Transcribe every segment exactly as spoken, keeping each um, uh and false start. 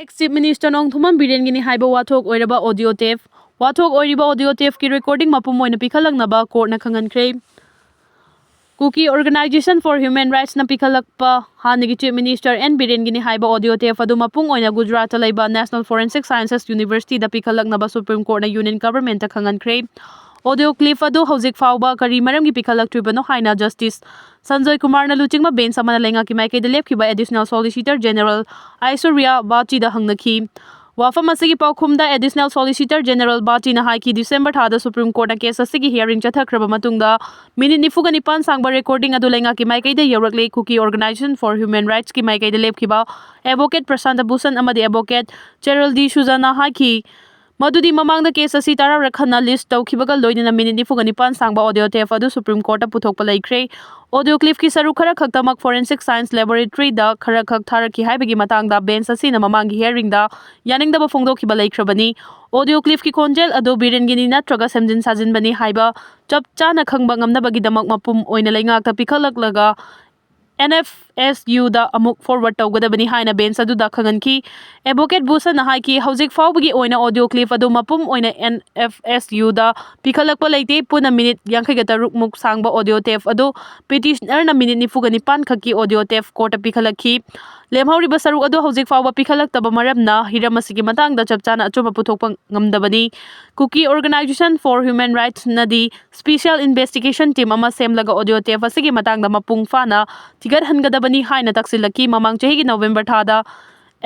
Ex Chief Minister Nongthombam ꯕꯤꯔꯦꯟꯒꯤꯅꯤ ꯍꯥꯏꯕ ꯋꯥꯊꯣꯛ ꯑꯣꯏꯔꯕ audio tape꯫ ꯋꯥꯊꯣꯛ ꯑꯣꯏꯔꯤꯕ audio tapeꯀꯤ recording ꯃꯄꯨꯝ ꯑꯣꯏꯅ ꯄꯤꯈꯠꯂꯛꯅꯕ courtꯅ ꯈꯪꯍꯟꯈ꯭ꯔꯦ꯫ Kuki Organisation for Human Rightsꯅ ꯄꯤꯈꯠꯂꯛꯄ ꯍꯥꯟꯅꯒꯤ Chief Minister ꯑꯦꯟ ꯕꯤꯔꯦꯟꯒꯤꯅꯤ ꯍꯥꯏꯕ audio tape ꯑꯗꯨ ꯃꯄꯨꯡ ꯑꯣꯏꯅ ꯒꯨꯖꯔꯥꯠꯇ ꯂꯩꯕ National Forensic Sciences Universityꯗ ꯄꯤꯈꯠꯂꯛꯅꯕ Supreme Courtꯅ Union Governmentꯇ ꯈꯪꯍꯟꯈ꯭ꯔꯦ꯫ Audio clip ꯑꯗꯨ ꯍꯧꯖꯤꯛ ꯐꯥꯎꯕ ꯀꯔꯤ ꯃꯔꯝꯒꯤ ꯄꯤꯈꯠꯂꯛꯇ꯭ꯔꯤꯕꯅꯣ ꯍꯥꯏꯅ Justice ꯁꯟꯖꯣꯏ ꯀꯨꯃꯥꯔꯅ ꯂꯨꯆꯤꯡꯕ bench ꯑꯃꯅ ꯂꯩꯉꯥꯛꯀꯤ ꯃꯥꯏꯀꯩꯗ ꯂꯦꯞꯈꯤꯕ Additional Solicitor General ꯑꯥꯏꯁꯣꯔꯤꯌꯥ ꯕꯥꯆꯤꯗ ꯍꯪꯅꯈꯤ꯫ ꯋꯥꯐꯝ ꯑꯁꯤꯒꯤ ꯄꯥꯎꯈꯨꯝꯗ Additional Solicitor General ꯕꯥꯆꯤꯅ ꯍꯥꯏꯈꯤ, December ꯊꯥꯗ Supreme Courtꯅ case ꯑꯁꯤꯒꯤ hearing ꯆꯠꯊꯈ꯭ꯔꯕ ꯃꯇꯨꯡꯗ minute ꯅꯤꯐꯨꯒ ꯅꯤꯄꯥꯟ ꯁꯥꯡꯕ recording ꯑꯗꯨ ꯂꯩꯉꯥꯛꯀꯤ ꯃꯥꯏꯀꯩꯗ ꯌꯧꯔꯛꯂꯦ꯫ Kuki Organisation for Human Rightsꯀꯤ ꯃꯥꯏꯀꯩꯗ ꯂꯦꯞꯈꯤꯕ advocate ꯄ꯭ꯔꯁꯥꯟꯇ ꯚꯨꯁꯟ ꯑꯃꯗꯤ advocate ꯆꯦꯔꯜ ꯗꯤ ꯁꯨꯖꯥꯅ ꯍꯥꯏꯈꯤ ꯃꯗꯨꯗꯤ ꯃꯃꯥꯡꯗ case ꯑꯁꯤ ꯇꯔꯥꯔꯛ ꯍꯟꯅ list ꯇꯧꯈꯤꯕꯒ ꯂꯣꯏꯅꯅ minute ꯅꯤꯐꯨꯒ ꯅꯤꯄꯥꯟ ꯁꯥꯡꯕ audio tape ꯑꯗꯨ Supreme Courtꯇ ꯄꯨꯊꯣꯛꯄ ꯂꯩꯈ꯭ꯔꯦ꯫ Audio clipꯀꯤ ꯁꯔꯨꯛ ꯈꯔ ꯈꯛꯇꯃꯛ Forensic Science Laboratoryꯗ ꯈꯔ ꯈꯛ ꯊꯥꯔꯛꯈꯤ ꯍꯥꯏꯕꯒꯤ ꯃꯇꯥꯡꯗ bench ꯑꯁꯤꯅ ꯃꯃꯥꯡꯒꯤ hearingꯗ ꯌꯥꯅꯤꯡꯗꯕ ꯐꯣꯡꯗꯣꯛꯈꯤꯕ ꯂꯩꯈ꯭ꯔꯕꯅꯤ꯫ Audio clipꯀꯤ ꯈꯣꯟꯖꯦꯜ ꯑꯗꯨ ꯕꯤꯔꯦꯟꯒꯤꯅꯤ ꯅꯠꯇ꯭ꯔꯒ ꯁꯦꯝꯖꯤꯟ ꯁꯥꯖꯤꯟꯕꯅꯤ ꯍꯥꯏꯕ ꯆꯞ ꯆꯥꯅ ꯈꯪꯕ ꯉꯝꯅꯕꯒꯤꯗꯃꯛ ꯃꯄꯨꯝ ꯑꯣꯏꯅ ꯂꯩꯉꯥꯛꯇ ꯄꯤꯈꯠꯂꯛꯂꯒ N F S Uꯗ ꯑꯃꯨꯛ forward ꯇꯧꯒꯗꯕꯅꯤ ꯍꯥꯏꯅ bench ꯑꯗꯨꯗ ꯈꯪꯍꯟꯈꯤ꯫ Advocate ꯚꯨꯁꯟꯅ ꯍꯥꯏꯈꯤ, ꯍꯧꯖꯤꯛ ꯐꯥꯎꯕꯒꯤ ꯑꯣꯏꯅ audio clip ꯑꯗꯨ ꯃꯄꯨꯝ ꯑꯣꯏꯅ N F S Uꯗ ꯄꯤꯈꯠꯂꯛꯄ ꯂꯩꯇꯦ꯫ ꯄꯨꯟꯅ minute ꯌꯥꯡꯈꯩꯒ ꯇꯔꯨꯛ ꯃꯨꯛ ꯁꯥꯡꯕ audio tape ꯑꯗꯨ petitionerꯅ minute ꯅꯤꯐꯨꯒ ꯅꯤꯄꯥꯟ ꯈꯛꯀꯤ audio tape courtꯇ ꯄꯤꯈꯠꯂꯛꯈꯤ꯫ ꯂꯦꯝꯍꯧꯔꯤꯕ ꯁꯔꯨꯛ ꯑꯗꯨ ꯍꯧꯖꯤꯛ ꯐꯥꯎꯕ ꯄꯤꯈꯠꯂꯛꯇꯕ ꯃꯔꯝꯅ ꯍꯤꯔꯝ ꯑꯁꯤꯒꯤ ꯃꯇꯥꯡꯗ ꯆꯞ ꯆꯥꯅ ꯑꯆꯨꯝꯕ ꯄꯨꯊꯣꯛꯄ ꯉꯝꯗꯕꯅꯤ꯫ Kuki Organisation for Human Rightsꯅꯗꯤ special investigation team ꯑꯃ ꯁꯦꯝꯂꯒ audio tape ꯑꯁꯤꯒꯤ ꯃꯇꯥꯡꯗ ꯃꯄꯨꯡ ꯐꯥꯅ ꯊꯤꯒꯠꯍꯟꯒꯗꯕꯅꯤ ꯍꯥꯏꯅ ꯇꯛꯁꯤꯜꯂꯛꯈꯤ꯫ ꯃꯃꯥꯡ ꯆꯍꯤꯒꯤ November ꯊꯥꯗ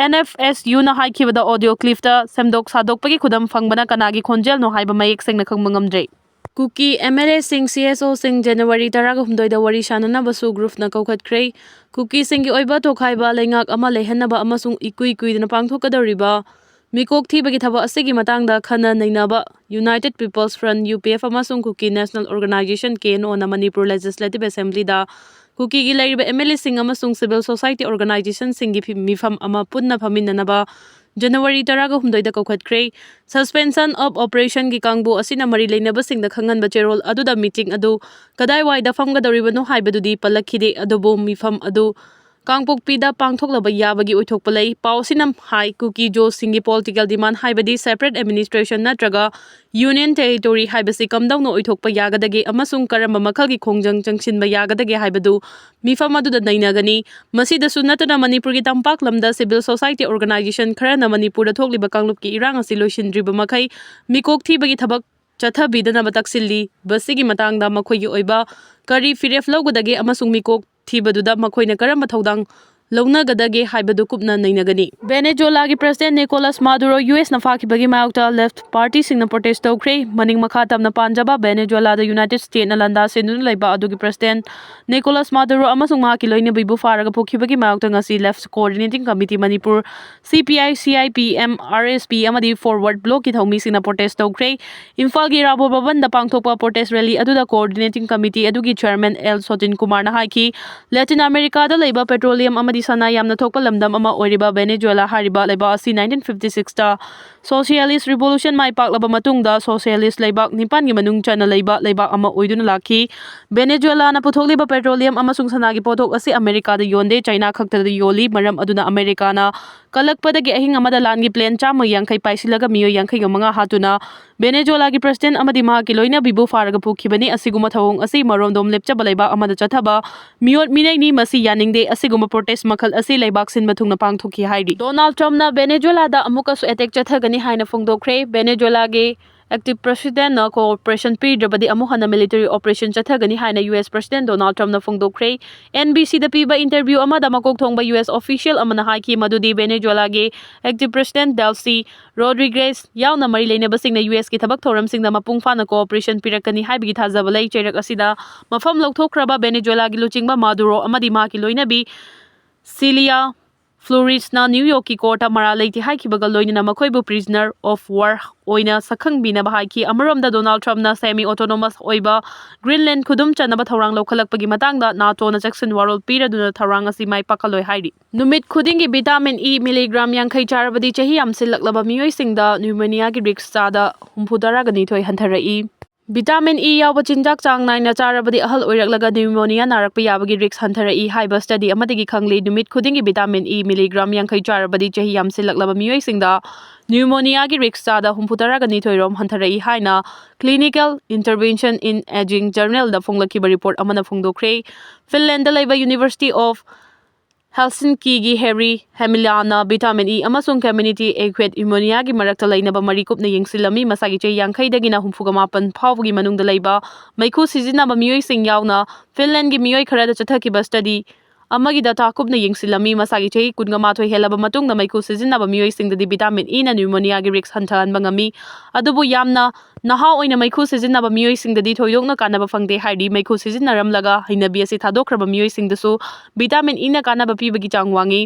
N F S Uꯅ ꯍꯥꯏꯈꯤꯕꯗ audio clipꯇ ꯁꯦꯝꯗꯣꯛ ꯁꯥꯗꯣꯛꯄꯒꯤ ꯈꯨꯗꯝ ꯐꯪꯕꯅ ꯀꯅꯥꯒꯤ ꯈꯣꯟꯖꯦꯜꯅꯣ ꯍꯥꯏꯕ ꯃꯌꯦꯛ ꯁꯦꯡꯅ ꯈꯪꯕ ꯉꯝꯗ꯭ꯔꯦ꯫ Kuki M L Aꯁꯤꯡ, C S Oꯁꯤꯡ January ꯇꯔꯥꯒ ꯍꯨꯝꯗꯣꯏꯗ ꯋꯥꯔꯤ ꯁꯥꯅꯅꯕꯁꯨ groupꯅ ꯀꯧꯈꯠꯈ꯭ꯔꯦ꯫ Kukiꯁꯤꯡꯒꯤ ꯑꯣꯏꯕ ꯇꯣꯈꯥꯏꯕ ꯂꯩꯉꯥꯛ ꯑꯃ ꯂꯩꯍꯟꯅꯕ ꯑꯃꯁꯨꯡ ꯏꯀꯨꯏ ꯀꯨꯏꯗꯅ ꯄꯥꯡꯊꯣꯛꯀꯗꯧꯔꯤꯕ ꯃꯤꯀꯣꯛ ꯊꯤꯕꯒꯤ ꯊꯕꯛ ꯑꯁꯤꯒꯤ ꯃꯇꯥꯡꯗ ꯈꯟꯅ ꯅꯩꯅꯕ United People's Front, U P F, ꯑꯃꯁꯨꯡ Kuki National Organisation, K N Oꯅ Manipur Legislative Assemblyꯗ Kukiꯒꯤ ꯂꯩꯔꯤꯕ M L Aꯁꯤꯡ ꯑꯃꯁꯨꯡ civil society organizationꯁꯤꯡꯒꯤ ꯐꯤ-, ꯃꯤꯐꯝ ꯑꯃ ꯄꯨꯟꯅ ꯐꯝꯃꯤꯟꯅꯅꯕ January ꯇꯔꯥꯒ ꯍꯨꯝꯗꯣꯏꯗ ꯀꯧꯈꯠꯈ꯭ꯔꯦ꯫ Suspension of Operationꯒꯤ ꯀꯥꯡꯕꯨ ꯑꯁꯤꯅ ꯃꯔꯤ ꯂꯩꯅꯕꯁꯤꯡꯗ ꯈꯪꯍꯟꯕ ꯆꯦꯔꯣꯜ ꯑꯗꯨꯗ meeting ꯑꯗꯨ ꯀꯗꯥꯏꯋꯥꯏꯗ ꯐꯝꯒꯗꯧꯔꯤꯕꯅꯣ ꯍꯥꯏꯕꯗꯨꯗꯤ ꯄꯜꯂꯛꯈꯤꯗꯦ, ꯑꯗꯨꯕꯨ ꯃꯤꯐꯝ ꯑꯗꯨ ꯀꯥꯡꯄꯣꯛꯄꯤꯗ ꯄꯥꯡꯊꯣꯛꯂꯕ ꯌꯥꯕꯒꯤ ꯑꯣꯏꯊꯣꯛꯄ ꯂꯩ꯫ ꯄꯥꯎ ꯑꯁꯤꯅ ꯍꯥꯏ, ꯀꯨꯀꯤ ꯖꯣꯁꯤꯡꯒꯤ political demand ꯍꯥꯏꯕꯗꯤ separate administration ꯅꯠꯇ꯭ꯔꯒ union territory ꯍꯥꯏꯕꯁꯤ ꯀꯝꯗꯧꯅ ꯑꯣꯏꯊꯣꯛꯄ ꯌꯥꯒꯗꯒꯦ ꯑꯃꯁꯨꯡ ꯀꯔꯝꯕ ꯃꯈꯜꯒꯤ ꯈꯣꯡꯖꯪ ꯆꯪꯁꯤꯟꯕ ꯌꯥꯒꯗꯒꯦ ꯍꯥꯏꯕꯗꯨ ꯃꯤꯐꯝ ꯑꯗꯨꯗ ꯅꯩꯅꯒꯅꯤ꯫ ꯃꯁꯤꯗꯁꯨ ꯅꯠꯇꯅ ꯃꯅꯤꯄꯨꯔꯒꯤ ꯇꯝꯄꯥꯛ ꯂꯝꯗ civil society organization ꯈꯔꯅ ꯃꯅꯤꯄꯨꯔꯗ ꯊꯣꯛꯂꯤꯕ ꯀꯥꯡꯂꯨꯞꯀꯤ ꯏꯔꯥꯡ ꯑꯁꯤ ꯂꯣꯏꯁꯤꯟꯗ꯭ꯔꯤꯕ ꯃꯈꯩ ꯃꯤꯀꯣꯛ ꯊꯤꯕꯒꯤ ꯊꯕꯛ ꯆꯠꯊꯕꯤꯗꯅꯕ ꯇꯛꯁꯤꯜꯂꯤ꯫ ꯃꯁꯤꯒꯤ ꯃꯇꯥꯡꯗ ꯃꯈꯣꯏꯒꯤ ꯑꯣꯏꯕ ꯀꯔꯤ ꯐꯤꯔꯦꯞ ꯂꯧꯒꯗꯒꯦ ꯑꯃꯁꯨꯡ ꯃꯤꯀꯣꯛ ꯊꯤꯕꯗꯨꯗ ꯃꯈꯣꯏꯅ ꯀꯔꯝꯕ ꯊꯧꯗꯥꯡ ꯂꯧꯅꯒꯗꯒꯦ ꯍꯥꯏꯕꯗꯨ ꯀꯨꯞꯅ ꯅꯩꯅꯒꯅꯤ꯫ ꯚꯦꯅꯦꯖꯨꯋꯦꯂꯥꯒꯤ president ꯅꯤꯀꯣꯂꯥꯁ ꯃꯥꯗꯨꯔꯣ ꯌꯨ ꯑꯦꯁꯅ ꯐꯥꯈꯤꯕꯒꯤ ꯃꯥꯌꯣꯛꯇ left partyꯁꯤꯡꯅ protest ꯇꯧꯈ꯭ꯔꯦ꯫ ꯃꯅꯤꯡ ꯃꯈꯥ ꯇꯝꯅ ꯄꯥꯟꯖꯕ ꯚꯦꯅꯦꯖꯨꯋꯦꯂꯥꯗ United Statesꯅ ꯂꯥꯟꯗꯥ ꯁꯤꯟꯗꯨꯅ ꯂꯩꯕ ꯑꯗꯨꯒꯤ president ꯅꯤꯀꯣꯂꯥꯁ ꯃꯥꯗꯨꯔꯣ ꯑꯃꯁꯨꯡ ꯃꯍꯥꯛꯀꯤ ꯂꯣꯏꯅꯕꯤꯕꯨ ꯐꯥꯔꯒ ꯄꯨꯈꯤꯕꯒꯤ ꯃꯥꯌꯣꯛꯇ ꯉꯁꯤ Left Coordinating Committee Manipur, C P I, C I P M, R S P ꯑꯃꯗꯤ Forward Blocꯀꯤ ꯊꯧꯃꯤꯁꯤꯡꯅ protest ꯇꯧꯈ꯭ꯔꯦ꯫ ꯏꯝꯐꯥꯜꯒꯤ ꯔꯥꯕꯣ ꯚꯕꯟꯗ ꯄꯥꯡꯊꯣꯛꯄ protest rally ꯑꯗꯨꯗ coordinating committee ꯑꯗꯨꯒꯤ chairman ꯑꯦꯜ ꯁꯣꯇꯤꯟ ꯀꯨꯃꯥꯔꯅ ꯍꯥꯏꯈꯤ, ꯂꯦꯇꯤꯟ ꯑꯃꯦꯔꯤꯀꯥꯗ ꯂꯩꯕ petroleum ꯑꯃꯗꯤ ꯁꯅꯥ ꯌꯥꯝꯅ ꯊꯣꯛꯄ ꯂꯝꯗꯝ ꯑꯃ ꯑꯣꯏꯔꯤꯕ ꯚꯦꯅꯦꯖꯨꯋꯦꯂꯥ ꯍꯥꯏꯔꯤꯕ ꯂꯩꯕꯥꯛ ꯑꯁꯤ nineteen fifty sixꯇ socialist revolution ꯃꯥꯏ ꯄꯥꯛꯂꯕ ꯃꯇꯨꯡꯗ socialist ꯂꯩꯕꯥꯛ ꯅꯤꯄꯥꯟꯒꯤ ꯃꯅꯨꯡ ꯆꯟꯅ ꯂꯩꯕ ꯂꯩꯕꯥꯛ ꯑꯃ ꯑꯣꯏꯗꯨꯅ ꯂꯥꯛꯈꯤ꯫ ꯚꯦꯅꯦꯖꯨꯋꯦꯂꯥꯅ ꯄꯨꯊꯣꯛꯂꯤꯕ petroleum ꯑꯃꯁꯨꯡ ꯁꯅꯥꯒꯤ ꯄꯣꯠꯊꯣꯛ ꯑꯁꯤ ꯑꯃꯦꯔꯤꯀꯥꯗ ꯌꯣꯟꯗꯦ, ꯆꯥꯏꯅꯥ ꯈꯛꯇꯗ ꯌꯣꯜꯂꯤ꯫ ꯃꯔꯝ ꯑꯗꯨꯅ ꯑꯃꯦꯔꯤꯀꯥꯅ ꯀꯜꯂꯛꯄꯗꯒꯤ ꯑꯍꯤꯡ ꯑꯃꯗ ꯂꯥꯟꯒꯤ plan ꯆꯥꯝꯃ ꯌꯥꯡꯈꯩ ꯄꯥꯏꯁꯤꯜꯂꯒ ꯃꯤꯑꯣꯏ ꯌꯥꯡꯈꯩꯒ ꯃꯉꯥ ꯍꯥꯠꯇꯨꯅ ꯚꯦꯅꯦꯖꯨꯋꯦꯂꯥꯒꯤ president ꯑꯃꯗꯤ ꯃꯍꯥꯛꯀꯤ ꯂꯣꯏꯅꯕꯤꯕꯨ ꯐꯥꯔꯒ ꯄꯨꯈꯤꯕꯅꯤ꯫ ꯑꯁꯤꯒꯨꯝꯕ ꯊꯧꯑꯣꯡ ꯑꯁꯤ ꯃꯔꯣꯝꯗꯣꯝ ꯂꯦꯞꯆꯕ ꯂꯩꯕꯥꯛ ꯑꯃꯗ ꯆꯠꯊꯕ ꯃꯤꯑꯣꯠ ꯃꯤꯅꯩꯅꯤ꯫ ꯃꯁꯤ ꯌꯥꯅꯤꯡꯗꯦ꯫ ꯑꯁꯤꯒꯨꯝꯕ protest ꯃꯈꯜ ꯑꯁꯤ ꯂꯩꯕꯥꯛ ꯁꯤꯟꯕ ꯊꯨꯡꯅ ꯄꯥꯡꯊꯣꯛꯈꯤ ꯍꯥꯏꯔꯤ꯫ ꯗꯣꯅꯥꯜꯗ ꯇ꯭ꯔꯝꯞꯅ ꯚꯦꯅꯦꯖꯨꯋꯦꯂꯥꯗ ꯑꯃꯨꯛꯀꯁꯨ attack ꯆꯠꯊꯒꯅꯤ ꯍꯥꯏꯅ ꯐꯣꯡꯗꯣꯛꯈ꯭ꯔꯦ꯫ ꯚꯦꯅꯦꯖꯨꯋꯦꯂꯥꯒꯤ active presidentꯅ cooperation ꯄꯤꯗ꯭ꯔꯕꯗꯤ ꯑꯃꯨꯛ ꯍꯟꯅ military operation ꯆꯠꯊꯒꯅꯤ ꯍꯥꯏꯅ ꯌꯨ ꯑꯦꯁ president ꯗꯣꯅꯥꯜꯗ ꯇ꯭ꯔꯝꯞꯅ ꯐꯣꯡꯗꯣꯛꯈ꯭ꯔꯦ꯫ ꯑꯦꯟ ꯕꯤ ꯁꯤꯗ ꯄꯤꯕ interview ꯑꯃꯗ ꯃꯀꯣꯛ ꯊꯣꯡꯕ ꯌꯨ ꯑꯦꯁ official ꯑꯃꯅ ꯍꯥꯏꯈꯤ ꯃꯗꯨꯗꯤ ꯚꯦꯅꯦꯖꯨꯋꯦꯂꯥꯒꯤ active president ꯗꯦꯜꯁꯤ ꯔꯣꯗ꯭ꯔꯤꯒꯦꯁ ꯌꯥꯎꯅ ꯃꯔꯤ ꯂꯩꯅꯕꯁꯤꯡꯅ ꯌꯨ ꯑꯦꯁꯀꯤ ꯊꯕꯛ ꯊꯧꯔꯝꯁꯤꯡꯗ ꯃꯄꯨꯡ ꯐꯥꯅ cooperation ꯄꯤꯔꯛꯀꯅꯤ ꯍꯥꯏꯕꯒꯤ ꯊꯥꯖꯕ ꯂꯩ꯫ ꯆꯩꯔꯛ ꯑꯁꯤꯗ ꯃꯐꯝ ꯂꯧꯊꯣꯛꯈ꯭ꯔꯕ ꯚꯦꯅꯦꯖꯨꯋꯦꯂꯥꯒꯤ ꯂꯨꯆꯤꯡꯕ ꯃꯥꯗꯨꯔꯣ ꯑꯃꯗꯤ ꯃꯍꯥꯛꯀꯤ ꯂꯣꯏꯅꯕꯤ ꯁꯤꯂꯤꯌꯥ ꯐ꯭ꯂꯣꯔꯤꯁꯅ ꯅ꯭ꯌꯨ ꯌꯣꯔꯛꯀꯤ courtꯇ ꯃꯔꯥꯜ ꯂꯩꯇꯦ ꯍꯥꯏꯈꯤꯕꯒ ꯂꯣꯏꯅꯅ ꯃꯈꯣꯏꯕꯨ prisoner of war ꯑꯣꯏꯅ ꯁꯛꯈꯪꯕꯤꯅꯕ ꯍꯥꯏꯈꯤ꯫ ꯑꯃꯔꯣꯝꯗ ꯗꯣꯅꯥꯜꯗ ꯇ꯭ꯔꯝꯞꯅ semi autonomous ꯑꯣꯏꯕ ꯒ꯭ꯔꯤꯟꯂꯦꯟ ꯈꯨꯗꯨꯝ ꯆꯟꯅꯕ ꯊꯧꯔꯥꯡ ꯂꯧꯈꯠꯂꯛꯄꯒꯤ ꯃꯇꯥꯡꯗ ꯅꯥꯇꯣꯅ ꯆꯦꯛꯁꯤꯟ ꯋꯥꯔꯣꯜ ꯄꯤꯔꯗꯨꯅ ꯊꯧꯔꯥꯡ ꯑꯁꯤ ꯃꯥꯏ ꯄꯥꯛꯍꯜꯂꯣꯏ ꯍꯥꯏꯔꯤ꯫ ꯅꯨꯃꯤꯠ ꯈꯨꯗꯤꯡꯒꯤ vitamin E milligram ꯌꯥꯡꯈꯩ ꯆꯥꯔꯕꯗꯤ ꯆꯍꯤ ꯌꯥꯝꯁꯤꯜꯂꯛꯂꯕ ꯃꯤꯑꯣꯏꯁꯤꯡꯗ pneumoniaꯒꯤ risk ꯆꯥꯗ ꯍꯨꯝꯐꯨ ꯇꯔꯥꯒ ꯅꯤꯊꯣꯏ ꯍꯟꯊꯔꯛꯏ꯫ Vitamin E ꯌꯥꯎꯕ ꯆꯤꯟꯖꯥꯛ ꯆꯥꯡ ꯅꯥꯏꯅ ꯆꯥꯔꯕꯗꯤ ꯑꯍꯜ ꯑꯣꯏꯔꯛꯂꯒ pneumonia ꯅꯥꯔꯛꯄ ꯌꯥꯕꯒꯤ risk ꯍꯟꯊꯔꯛꯏ ꯍꯥꯏꯕ study ꯑꯃꯗꯒꯤ ꯈꯪꯂꯦ꯫ ꯅꯨꯃꯤꯠ ꯈꯨꯗꯤꯡꯒꯤ vitamin E milligram ꯌꯥꯡꯈꯩ ꯆꯥꯔꯕꯗꯤ ꯆꯍꯤ ꯌꯥꯝꯁꯤꯜꯂꯛꯂꯕ ꯃꯤꯑꯣꯏꯁꯤꯡꯗ pneumonia ꯒꯤ risk ꯆꯥꯗ ꯍꯨꯝꯐꯨ ꯇꯔꯥꯒ ꯅꯤꯊꯣꯏ ꯔꯣꯝ ꯍꯟꯊꯔꯛꯏ ꯍꯥꯏꯅ Clinical Intervention in Aging journal the ꯐꯣꯡꯂꯛꯈꯤꯕ report ꯑꯃꯅ ꯐꯣꯡꯗꯣꯛꯈ꯭ꯔꯦ꯫ Finland ꯗ ꯂꯩꯕ University of Helsinki ꯒꯤ Harri Hemmilä ꯅ vitamin E ꯑꯃꯁꯨꯡ community acquired pneumonia ꯒꯤ ꯃꯔꯛꯇ ꯂꯩꯅꯕ ꯃꯔꯤ ꯀꯨꯞꯅ ꯌꯦꯡꯁꯤꯜꯂꯝꯃꯤ꯫ ꯃꯁꯥꯒꯤ ꯆꯍꯤ ꯌꯥꯡꯈꯩꯗꯒꯤꯅ ꯍꯨꯝꯐꯨꯒ ꯃꯥꯄꯟ ꯐꯥꯎꯕꯒꯤ ꯃꯅꯨꯡꯗ ꯂꯩꯕ ꯃꯩꯈꯨ ꯁꯤꯖꯤꯟꯅꯕ ꯃꯤꯑꯣꯏꯁꯤꯡ ꯌꯥꯎꯅ Finland ꯒꯤ ꯃꯤꯑꯣꯏ ꯈꯔꯗ ꯆꯠꯊꯈꯤꯕ study ꯑꯃꯒꯤ data ꯀꯨꯞꯅ ꯌꯦꯡꯁꯤꯜꯂꯝꯃꯤ꯫ ꯃꯁꯥꯒꯤ ꯆꯍꯤ ꯀꯨꯟꯒ ꯃꯥꯊꯣꯏ ꯍꯦꯜꯂꯕ ꯃꯇꯨꯡꯗ ꯃꯩꯈꯨ ꯁꯤꯖꯤꯟꯅꯕ ꯃꯤꯑꯣꯏꯁꯤꯡꯗꯗꯤ vitamin E ꯅ pneumonia ꯒꯤ risk ꯍꯟꯊꯍꯟꯕ ꯉꯝꯃꯤ꯫ ꯑꯗꯨꯕꯨ ꯌꯥꯝꯅ ꯅꯍꯥ ꯑꯣꯏꯅ ꯃꯩꯈꯨ ꯁꯤꯖꯤꯟꯅꯕ ꯃꯤꯑꯣꯏꯁꯤꯡꯗꯗꯤ ꯊꯣꯏꯗꯣꯛꯅ ꯀꯥꯟꯅꯕ ꯐꯪꯗꯦ ꯍꯥꯏꯔꯤ꯫ ꯃꯩꯈꯨ ꯁꯤꯖꯤꯟꯅꯔꯝꯂꯒ ꯍꯩꯅꯕꯤ ꯑꯁꯤ ꯊꯥꯗꯣꯛꯈ꯭ꯔꯕ ꯃꯤꯑꯣꯏꯁꯤꯡꯗꯁꯨ vitamin E ꯅ ꯀꯥꯟꯅꯕ ꯄꯤꯕꯒꯤ ꯆꯥꯡ ꯋꯥꯡꯉꯤ꯫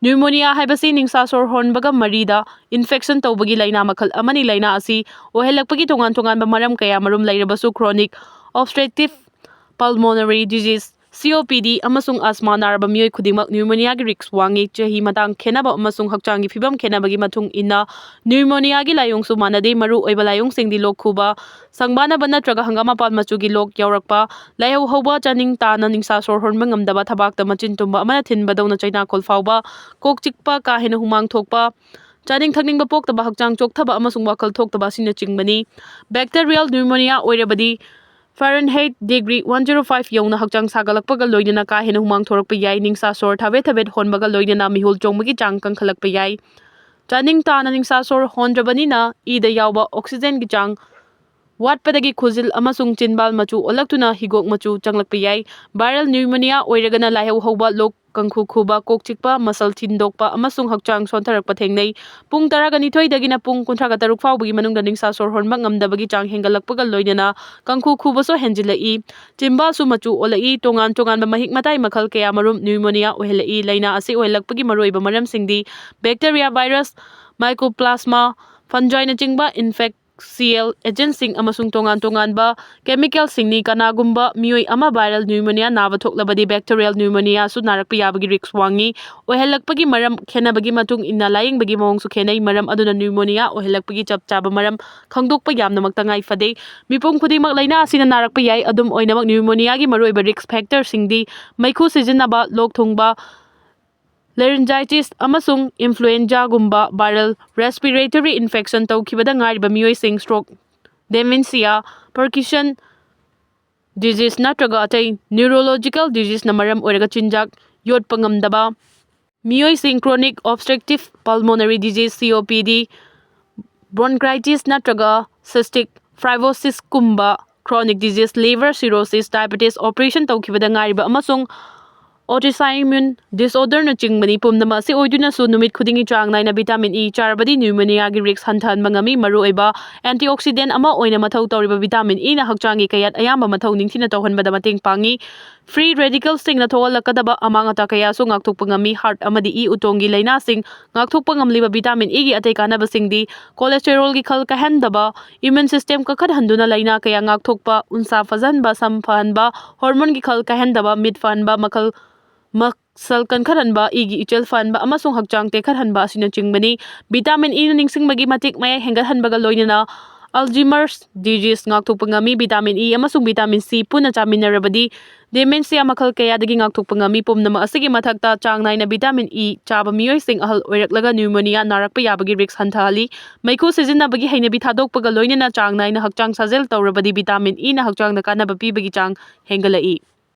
Pneumonia ꯍꯥꯏꯕꯁꯤ ꯅꯤꯡꯁꯥ ꯁꯣꯔ ꯍꯣꯟꯕꯒ ꯃꯔꯤꯗ infection ꯇꯧꯕꯒꯤ ꯂꯥꯏꯅꯥ ꯃꯈꯜ ꯑꯃꯅꯤ꯫ ꯂꯥꯏꯅꯥ ꯑꯁꯤ ꯑꯣꯏꯍꯜꯂꯛꯄꯒꯤ ꯇꯣꯉꯥꯟ ꯇꯣꯉꯥꯟꯕ ꯃꯔꯝ ꯀꯌꯥ ꯃꯔꯨꯝ ꯂꯩꯔꯕꯁꯨ chronic obstructive pulmonary disease, C O P D, ꯑꯃꯁꯨꯡ asthma ꯅꯥꯔꯕ ꯃꯤꯑꯣꯏ ꯈꯨꯗꯤꯡꯃꯛ pneumonia ꯒꯤ risk ꯋꯥꯡꯉꯤ꯫ ꯆꯍꯤ, ꯃꯇꯥꯡ ꯈꯦꯠꯅꯕ ꯑꯃꯁꯨꯡ ꯍꯛꯆꯥꯡꯒꯤ ꯐꯤꯕꯝ ꯈꯦꯠꯅꯕꯒꯤ ꯃꯇꯨꯡ ꯏꯟꯅ pneumonia ꯒꯤ ꯂꯥꯏꯑꯣꯡꯁꯨ ꯃꯥꯟꯅꯗꯦ꯫ ꯃꯔꯨ ꯑꯣꯏꯕ ꯂꯥꯏꯑꯣꯡꯁꯤꯡꯗꯤ ꯂꯣꯛ ꯈꯨꯕ, ꯁꯪꯕꯥꯅꯕ ꯅꯠꯇ꯭ꯔꯒ ꯍꯪꯒꯥꯝ ꯃꯄꯥꯟ ꯃꯆꯨꯒꯤ ꯂꯣꯛ ꯌꯥꯎꯔꯛꯄ, ꯂꯥꯏꯍꯧ ꯍꯧꯕ, ꯆꯥꯅꯤꯡ ꯇꯥꯅ ꯅꯤꯡꯁꯥ ꯁꯣꯔ ꯍꯣꯟꯕ ꯉꯝꯗꯕ, ꯊꯕꯥꯛꯇ ꯃꯆꯤꯟ ꯇꯨꯝꯕ ꯑꯃꯅ ꯊꯤꯟꯕꯗꯧꯅ ꯆꯩꯅꯥꯈꯣꯜ ꯐꯥꯎꯕ, ꯀꯣꯛ ꯆꯤꯛꯄ, ꯀꯥ ꯍꯦꯟꯅ ꯍꯨꯃꯥꯡ ꯊꯣꯛꯄ, ꯆꯥꯅꯤꯡ ꯊꯛꯅꯤꯡꯕ ꯄꯣꯛꯇꯕ, ꯍꯛꯆꯥꯡ ꯆꯣꯛꯊꯕ ꯑꯃꯁꯨꯡ ꯋꯥꯈꯜ ꯊꯣꯛꯇꯕ ꯑꯁꯤꯅꯆꯤꯡꯕꯅꯤ꯫ Bacterial pneumonia ꯑꯣꯏꯔꯕꯗꯤ Fahrenheit degree one zero five ꯌꯧꯅ ꯍꯛꯆꯥꯡ ꯁꯥꯒꯠꯂꯛꯄꯒ ꯂꯣꯏꯅꯅ ꯀꯥ ꯍꯦꯟꯅ ꯍꯨꯃꯥꯡ ꯊꯣꯔꯛꯄ ꯌꯥꯏ꯫ ꯅꯤꯡꯁꯥ ꯁꯣꯔ ꯊꯥꯕꯦꯠ ꯊꯥꯕꯦꯠ ꯍꯣꯟꯕꯒ ꯂꯣꯏꯅꯅ ꯃꯤꯍꯨꯜ ꯆꯣꯡꯕꯒꯤ ꯆꯥꯡ ꯀꯟꯈꯠꯂꯛꯄ ꯌꯥꯏ꯫ ꯆꯥꯅꯤꯡ ꯇꯥꯅ ꯅꯤꯡꯁꯥ ꯁꯣꯔ ꯍꯣꯟꯗ꯭ꯔꯕꯅꯤꯅ ꯏꯗ ꯌꯥꯎꯕ oxygen ꯒꯤ ꯆꯥꯡ ꯋꯥꯠꯄꯗꯒꯤ ꯈꯨꯖꯤꯜ ꯑꯃꯁꯨꯡ ꯆꯤꯟꯕꯥꯜ ꯃꯆꯨ ꯑꯣꯜꯂꯛꯇꯨꯅ ꯍꯤꯒꯣꯛ ꯃꯆꯨ ꯆꯪꯂꯛꯄ ꯌꯥꯏ꯫ Viral pneumonia ꯑꯣꯏꯔꯒꯅ ꯂꯥꯏꯍꯧ ꯍꯧꯕ, ꯂꯣꯛ ꯀꯥꯡꯈꯨ ꯈꯨꯕ, ꯀꯣꯛ ꯆꯤꯛꯄ, ꯃꯁꯜ ꯊꯤꯟꯗꯣꯛꯄ ꯑꯃꯁꯨꯡ ꯍꯛꯆꯥꯡ ꯁꯣꯟꯊꯔꯛꯄ ꯊꯦꯡꯅꯩ꯫ ꯄꯨꯡ ꯇꯔꯥꯒ ꯅꯤꯊꯣꯏꯗꯒꯤꯅ ꯄꯨꯡ ꯀꯨꯟꯊ꯭ꯔꯥꯒ ꯇꯔꯨꯛ ꯐꯥꯎꯕꯒꯤ ꯃꯅꯨꯡꯗ ꯅꯤꯡꯁꯥ ꯁꯣꯔ ꯍꯣꯟꯕ ꯉꯝꯗꯕꯒꯤ ꯆꯥꯡ ꯍꯦꯟꯒꯠꯂꯛꯄꯒ ꯂꯣꯏꯅꯅ ꯀꯥꯡꯈꯨ ꯈꯨꯕꯁꯨ ꯍꯦꯟꯖꯤꯜꯂꯛꯏ꯫ ꯆꯤꯟꯕꯥꯜꯁꯨ ꯃꯆꯨ ꯑꯣꯜꯂꯛꯏ꯫ ꯇꯣꯉꯥꯟ ꯇꯣꯉꯥꯟꯕ ꯃꯍꯤꯛ ꯃꯇꯥꯏ ꯃꯈꯜ ꯀꯌꯥ ꯃꯔꯨꯝ pneumonia ꯑꯣꯏꯍꯜꯂꯛꯏ꯫ ꯂꯥꯏꯅꯥ ꯑꯁꯤ ꯑꯣꯏꯍꯜꯂꯛꯄꯒꯤ ꯃꯔꯨꯑꯣꯏꯕ ꯃꯔꯝꯁꯤꯡꯗꯤ bacteria, virus, mycoplasma, fungi ꯅꯆꯤꯡꯕ infect ꯁꯤ ꯑꯦꯜ ꯑꯦꯖꯦꯟꯁꯤꯡ ꯑꯃꯁꯨꯡ ꯇꯣꯉꯥꯟ ꯇꯣꯉꯥꯟꯕ ꯀꯦꯃꯤꯀꯦꯜꯁꯤꯡꯅꯤ꯫ ꯀꯅꯥꯒꯨꯝꯕ ꯃꯤꯑꯣꯏ ꯑꯃ ꯚꯥꯏꯔꯦꯜ ꯅ꯭ꯌꯨꯃꯣꯅꯤꯌꯥ ꯅꯥꯕ ꯊꯣꯛꯂꯕꯗꯤ ꯕꯦꯛꯇꯦꯔꯤꯌꯦꯜ ꯅ꯭ꯌꯨꯃꯣꯅꯤꯌꯥꯁꯨ ꯅꯥꯔꯛꯄ ꯌꯥꯕꯒꯤ ꯔꯤꯁ꯭ꯛ ꯋꯥꯡꯏ꯫ ꯑꯣꯏꯍꯜꯂꯛꯄꯒꯤ ꯃꯔꯝ ꯈꯦꯠꯅꯕꯒꯤ ꯃꯇꯨꯡ ꯏꯟꯅ ꯂꯥꯌꯦꯡꯕꯒꯤ ꯃꯑꯣꯡꯁꯨ ꯈꯦꯠꯅꯩ꯫ ꯃꯔꯝ ꯑꯗꯨꯅ ꯅ꯭ꯌꯨꯃꯣꯅꯤꯌꯥ ꯑꯣꯏꯍꯜꯂꯛꯄꯒꯤ ꯆꯞ ꯆꯥꯕ ꯃꯔꯝ ꯈꯪꯗꯣꯛꯄ ꯌꯥꯝꯅꯃꯛ ꯇꯉꯥꯏ ꯐꯗꯦ꯫ ꯃꯤꯄꯨꯝ ꯈꯨꯗꯤꯡꯃꯛ ꯂꯥꯏꯅꯥ ꯑꯁꯤꯅ ꯅꯥꯔꯛꯄ ꯌꯥꯏ꯫ ꯑꯗꯨꯝ ꯑꯣꯏꯅꯃꯛ ꯅ꯭ꯌꯨꯃꯣꯅꯤꯌꯥꯒꯤ ꯃꯔꯨꯑꯣꯏꯕ ꯔꯤꯁ꯭ꯛ ꯐꯦꯛꯇꯔꯁꯤꯡꯗꯤ ꯃꯩꯈꯨ ꯁꯤꯖꯤꯟꯅꯕ, ꯂꯣꯛ ꯊꯨꯡꯕ, ꯂꯦꯔꯤꯟꯖꯥꯏꯇꯤꯁ ꯑꯃꯁꯨꯡ ꯏꯟꯐ꯭ꯂꯨꯑꯦꯟꯖꯥꯒꯨꯝꯕ ꯚꯥꯏꯔꯦꯜ ꯔꯦꯁ꯭ꯄꯤꯔꯦꯇꯔꯤ ꯏꯟꯐꯦꯛꯁꯟ ꯇꯧꯈꯤꯕꯗ ꯉꯥꯏꯔꯤꯕ ꯃꯤꯑꯣꯏꯁꯤꯡ, ꯁ꯭ꯇ꯭ꯔꯣꯛ, ꯗꯦꯃꯦꯟꯁꯤꯌꯥ, ꯄꯥꯔꯀꯤꯟꯁꯟ ꯗꯤꯖꯤꯖ ꯅꯠꯇ꯭ꯔꯒ ꯑꯇꯩ ꯅ꯭ꯌꯨꯔꯣꯂꯣꯖꯤꯀꯦꯜ ꯗꯤꯖꯤꯖꯅ ꯃꯔꯝ ꯑꯣꯏꯔꯒ ꯆꯤꯟꯖꯥꯛ ꯌꯣꯠꯄ ꯉꯝꯗꯕ ꯃꯤꯑꯣꯏꯁꯤꯡ, ꯀ꯭ꯔꯣꯅꯤꯛ ꯑꯣꯕꯁꯇ꯭ꯔꯛꯇꯤꯚ ꯄꯜꯃꯣꯅꯔꯤ ꯗꯤꯖꯤꯖ, ꯁꯤ ꯑꯣ ꯄꯤ ꯗꯤ, ꯕ꯭ꯔꯣꯟꯀꯥꯏꯇꯤꯁ ꯅꯠꯇ꯭ꯔꯒ ꯁꯤꯁꯇꯤꯛ ꯐꯥꯏꯕ꯭ꯔꯣꯁꯤꯁꯀꯨꯝꯕ chronic disease, liver cirrhosis, diabetes, operation ꯇꯧꯈꯤꯕꯗ ꯉꯥꯏꯔꯤꯕ ꯑꯃꯁꯨꯡ ꯑꯣꯇꯣꯏꯃ꯭ꯌꯨꯟ ꯗꯤꯁꯑꯣꯔꯗꯔꯅꯆꯤꯡꯕꯅꯤ꯫ ꯄꯨꯝꯅꯃꯛ ꯑꯁꯤ ꯑꯣꯏꯗꯨꯅꯁꯨ ꯅꯨꯃꯤꯠ ꯈꯨꯗꯤꯡꯒꯤ ꯆꯥꯡ ꯅꯥꯏꯅ ꯚꯤꯇꯥꯃꯤꯟ ꯏ ꯆꯥꯔꯕꯗꯤ ꯅ꯭ꯌꯨꯃꯣꯅꯤꯌꯥꯒꯤ ꯔꯤꯁ꯭ꯛ ꯍꯟꯊꯍꯟꯕ ꯉꯝꯃꯤ꯫ ꯃꯔꯨꯑꯣꯏꯕ ꯑꯦꯟꯇꯤꯑꯣꯛꯁꯤꯗꯦꯟ ꯑꯃ ꯑꯣꯏꯅ ꯃꯊꯧ ꯇꯧꯔꯤꯕ ꯚꯤꯇꯥꯃꯤꯟ ꯏꯅ ꯍꯛꯆꯥꯡꯒꯤ ꯀꯌꯥꯠ ꯑꯌꯥꯝꯕ ꯃꯊꯧ ꯅꯤꯡꯊꯤꯅ ꯇꯧꯍꯟꯕꯗ ꯃꯇꯦꯡ ꯄꯥꯡꯏ꯫ ꯐ꯭ꯔꯤ ꯔꯦꯗꯤꯀꯦꯜꯁꯤꯡꯅ ꯊꯣꯛꯍꯜꯂꯛꯀꯗꯕ ꯑꯃꯥꯡ ꯑꯇꯥ ꯀꯌꯥꯁꯨ ꯉꯥꯛꯊꯣꯛꯄ ꯉꯝꯃꯤ꯫ ꯍꯥꯔꯠ ꯑꯃꯗꯤ ꯏ ꯎꯇꯣꯡꯒꯤ ꯂꯥꯏꯅꯥꯁꯤꯡ ꯉꯥꯛꯊꯣꯛꯄ ꯉꯝꯂꯤꯕ ꯚꯤꯇꯥꯃꯤꯟ ꯏꯒꯤ ꯑꯇꯩ ꯀꯥꯟꯅꯕꯁꯤꯡꯗꯤ ꯀꯣꯂꯦꯁꯇꯦꯔꯣꯜꯒꯤ ꯈꯜ ꯀꯥꯏꯍꯟꯗꯕ, ꯏꯃ꯭ꯌꯨꯟ ꯁꯤꯁꯇꯦꯝ ꯀꯟꯈꯠꯍꯟꯗꯨꯅ ꯂꯥꯏꯅꯥ ꯀꯌꯥ ꯉꯥꯛꯊꯣꯛꯄ, ꯎꯟꯁꯥ ꯐꯖꯍꯟꯕ, ꯁꯝ ꯐꯍꯟꯕ, ꯍꯣꯔꯃꯣꯟꯒꯤ ꯈꯜ ꯀꯥꯏꯍꯟꯗꯕ, ꯃꯤꯠ ꯐꯍꯟꯕ, ꯃꯈꯜ ꯃꯁꯜ ꯀꯟꯈꯠꯍꯟꯕ, ꯏꯒꯤ ꯏꯆꯦꯜ ꯐꯍꯟꯕ ꯑꯃꯁꯨꯡ ꯍꯛꯆꯥꯡ ꯇꯦꯛꯈꯠꯍꯟꯕ ꯑꯁꯤꯅꯆꯤꯡꯕꯅꯤ꯫ ꯚꯤꯇꯥꯃꯤꯟ ꯏꯅ ꯅꯤꯡꯁꯤꯡꯕꯒꯤ ꯃꯇꯤꯛ ꯃꯌꯥꯏ ꯍꯦꯟꯒꯠꯍꯟꯕꯒ ꯂꯣꯏꯅꯅ ꯑꯜꯖꯤꯃꯔꯁ ꯗꯤꯖꯤꯖ ꯉꯥꯛꯊꯣꯛꯄ ꯉꯝꯃꯤ꯫ ꯚꯤꯇꯥꯃꯤꯟ ꯏ ꯑꯃꯁꯨꯡ ꯚꯤꯇꯥꯃꯤꯟ ꯁꯤ ꯄꯨꯟꯅ ꯆꯥꯃꯤꯟꯅꯔꯕꯗꯤ ꯗꯦꯃꯦꯟꯁꯤꯌꯥ ꯃꯈꯜ ꯀꯌꯥꯗꯒꯤ ꯉꯥꯛꯊꯣꯛꯄ ꯉꯝꯃꯤ꯫ ꯄꯨꯝꯅꯃꯛ ꯑꯁꯤꯒꯤ ꯃꯊꯛꯇ, ꯆꯥꯡ ꯅꯥꯏꯅ ꯚꯤꯇꯥꯃꯤꯟ ꯏ ꯆꯥꯕ ꯃꯤꯑꯣꯏꯁꯤꯡ ꯑꯍꯜ ꯑꯣꯏꯔꯛꯂꯒ ꯅ꯭ꯌꯨꯃꯣꯅꯤꯌꯥ ꯅꯥꯔꯛꯄ ꯌꯥꯕꯒꯤ ꯔꯤꯁ꯭ꯛ ꯍꯟꯊꯍꯜꯂꯤ꯫ ꯃꯩꯈꯨ ꯁꯤꯖꯤꯟꯅꯕꯒꯤ ꯍꯩꯅꯕꯤ ꯊꯥꯗꯣꯛꯄꯒ ꯂꯣꯏꯅꯅ ꯆꯥꯡ ꯅꯥꯏꯅ ꯍꯛꯆꯥꯡ ꯁꯥꯖꯦꯜ ꯇꯧꯔꯕꯗꯤ ꯚꯤꯇꯥꯃꯤꯟ ꯏꯅ ꯍꯛꯆꯥꯡꯗ ꯀꯥꯟꯅꯕ ꯄꯤꯕꯒꯤ ꯆꯥꯡ ꯍꯦꯟꯒꯠꯂꯛꯏ꯫